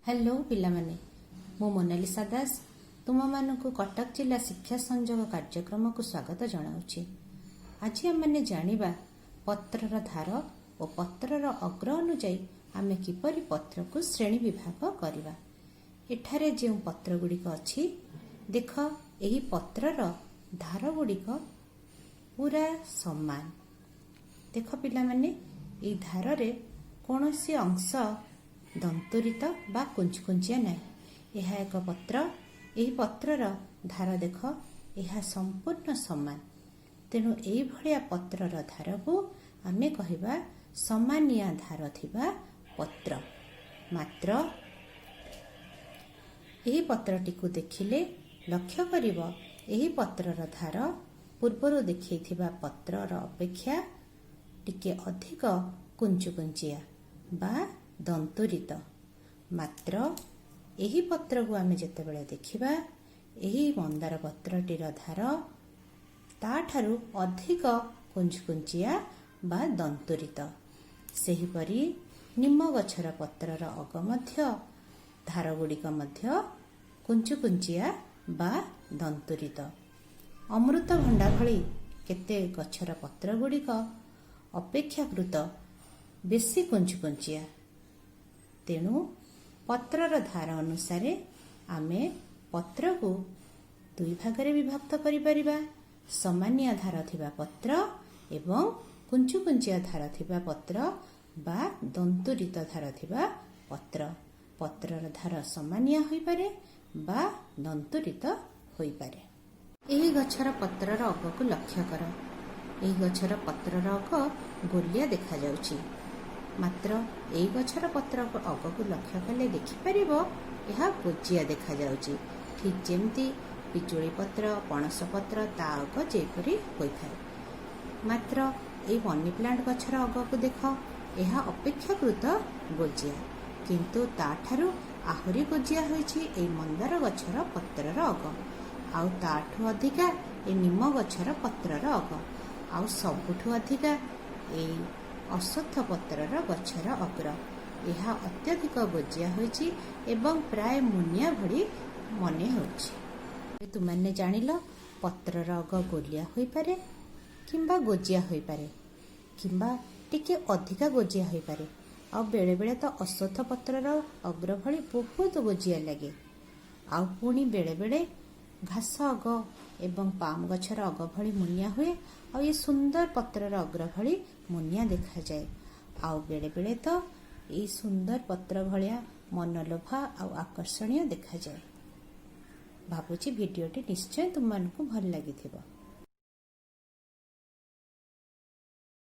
Hello ପିଲାମାନେ, ମୁଁ ମୋନାଲିସା ଦାସ ତୁମମାନଙ୍କୁ କଟକ ଜିଲ୍ଲା ଶିକ୍ଷା ସଂଯୋଗ କାର୍ଯ୍ୟକ୍ରମକୁ ସ୍ୱାଗତ ଜଣାଉଛି। ଆଜି ଆମେମାନେ ଜାଣିବା, ପତ୍ରର ଧାର ଓ ପତ୍ରର ଅଗ୍ର ଅନୁଯାୟୀ ଆମେ କିପରି ପତ୍ରକୁ ଶ୍ରେଣୀ ବିଭାଗ କରିବା। ଏଠାରେ ଯେଉଁ ପତ୍ରଗୁଡ଼ିକ ଅଛି ଦେଖ, ଏହି ପତ୍ରର ଧାରଗୁଡ଼ିକ ପୁରା ସମାନ। ଦେଖ ପିଲାମାନେ, ଏହି ଧାରରେ କୌଣସି ଅଂଶ ଦନ୍ତୁରିତ ବା କୁଞ୍ଚକୁଞ୍ଚିଆ ନାହିଁ। ଏହା ଏକ ପତ୍ର। ଏହି ପତ୍ରର ଧାର ଦେଖ, ଏହା ସମ୍ପୂର୍ଣ୍ଣ ସମାନ। ତେଣୁ ଏଇଭଳିଆ ପତ୍ରର ଧାରକୁ ଆମେ କହିବା ସମାନିଆ ଧାର ଥିବା ପତ୍ର। ମାତ୍ର ଏହି ପତ୍ରଟିକୁ ଦେଖିଲେ ଲକ୍ଷ୍ୟ କରିବ, ଏହି ପତ୍ରର ଧାର ପୂର୍ବରୁ ଦେଖେଇଥିବା ପତ୍ରର ଅପେକ୍ଷା ଟିକେ ଅଧିକ କୁଞ୍ଚୁକୁଞ୍ଚିଆ ବା ଦନ୍ତୁରିତ। ମାତ୍ର ଏହି ପତ୍ରକୁ ଆମେ ଯେତେବେଳେ ଦେଖିବା, ଏହି ମନ୍ଦାର ପତ୍ରଟିର ଧାର ତାଠାରୁ ଅଧିକ କୁଞ୍ଚୁକୁଞ୍ଚିଆ ବା ଦନ୍ତୁରିତ। ସେହିପରି ନିମ ଗଛର ପତ୍ରର ଅଗ ମଧ୍ୟ, ଧାରଗୁଡ଼ିକ ମଧ୍ୟ କୁଞ୍ଚୁକୁଞ୍ଚିଆ ବା ଦନ୍ତୁରିତ। ଅମୃତଭଣ୍ଡା ଭଳି କେତେ ଗଛର ପତ୍ରଗୁଡ଼ିକ ଅପେକ୍ଷାକୃତ ବେଶୀ କୁଞ୍ଚୁକୁଞ୍ଚିଆ। ତେଣୁ ପତ୍ରର ଧାର ଅନୁସାରେ ଆମେ ପତ୍ରକୁ ଦୁଇ ଭାଗରେ ବିଭକ୍ତ କରିପାରିବା: ସମାନିଆ ଧାର ଥିବା ପତ୍ର ଏବଂ କୁଞ୍ଚୁକୁଞ୍ଚିଆ ଧାର ଥିବା ପତ୍ର ବା ଦନ୍ତୁରିତ ଧାର ଥିବା ପତ୍ର। ପତ୍ରର ଧାର ସମାନିଆ ହୋଇପାରେ ବା ଦନ୍ତୁରିତ ହୋଇପାରେ। ଏହି ଗଛର ପତ୍ରର ଅଗକୁ ଲକ୍ଷ୍ୟ କର। ଏହି ଗଛର ପତ୍ରର ଅଗ ଗୋଲିଆ ଦେଖାଯାଉଛି। ମାତ୍ର ଏଇ ଗଛର ପତ୍ର ଅଗକୁ ଲକ୍ଷ୍ୟ କଲେ ଦେଖିପାରିବ, ଏହା ଗୋଜିଆ ଦେଖାଯାଉଛି, ଠିକ୍ ଯେମିତି ପିଜୁଳି ପତ୍ର, ପଣସ ପତ୍ର ତା ଅଗ ଯେପରି ହୋଇଥାଏ। ମାତ୍ର ଏଇ ମନି ପ୍ଲାଣ୍ଟ ଗଛର ଅଗକୁ ଦେଖ, ଏହା ଅପେକ୍ଷାକୃତ ଗୋଜିଆ। କିନ୍ତୁ ତାଠାରୁ ଆହୁରି ଗୋଜିଆ ହୋଇଛି ଏଇ ମନ୍ଦାର ଗଛର ପତ୍ରର ଅଗ। ଆଉ ତାଠୁ ଅଧିକା ଏ ନିମ ଗଛର ପତ୍ରର ଅଗ। ଆଉ ସବୁଠୁ ଅଧିକା ଏଇ ଅଶ୍ୱତ୍ଥ ପତ୍ରର ଗଛର ଅଗ୍ର। ଏହା ଅତ୍ୟଧିକ ଗୋଜିଆ ହୋଇଛି ଏବଂ ପ୍ରାୟ ମୁନିଆ ଭଳି ମନେ ହେଉଛି। ତୁମେମାନେ ଜାଣିଲ, ପତ୍ରର ଅଗ ଗୋଲିଆ ହୋଇପାରେ କିମ୍ବା ଗୋଜିଆ ହୋଇପାରେ କିମ୍ବା ଟିକେ ଅଧିକା ଗୋଜିଆ ହୋଇପାରେ। ଆଉ ବେଳେବେଳେ ତ ଅଶ୍ୱତ୍ଥ ପତ୍ରର ଅଗ୍ର ଭଳି ବହୁତ ଗୋଜିଆ ଲାଗେ। ଆଉ ପୁଣି ବେଳେବେଳେ ଘାସ ଅଗ ଏବଂ ପାମ ଗଛର ଅଗ ଭଳି ମୁନିଆ ହୁଏ। ଆଉ ଏ ସୁନ୍ଦର ପତ୍ରର ଅଗ୍ର ଭଳି ମୁନିଆ ଦେଖାଯାଏ। ଆଉ ବେଳେବେଳେ ତ ଏଇ ସୁନ୍ଦର ପତ୍ର ଭଳିଆ ମନଲୋଭା ଆଉ ଆକର୍ଷଣୀୟ ଦେଖାଯାଏ। ଭାବୁଛି ଭିଡ଼ିଓଟି ନିଶ୍ଚୟ ତୁମମାନଙ୍କୁ ଭଲ ଲାଗିଥିବ।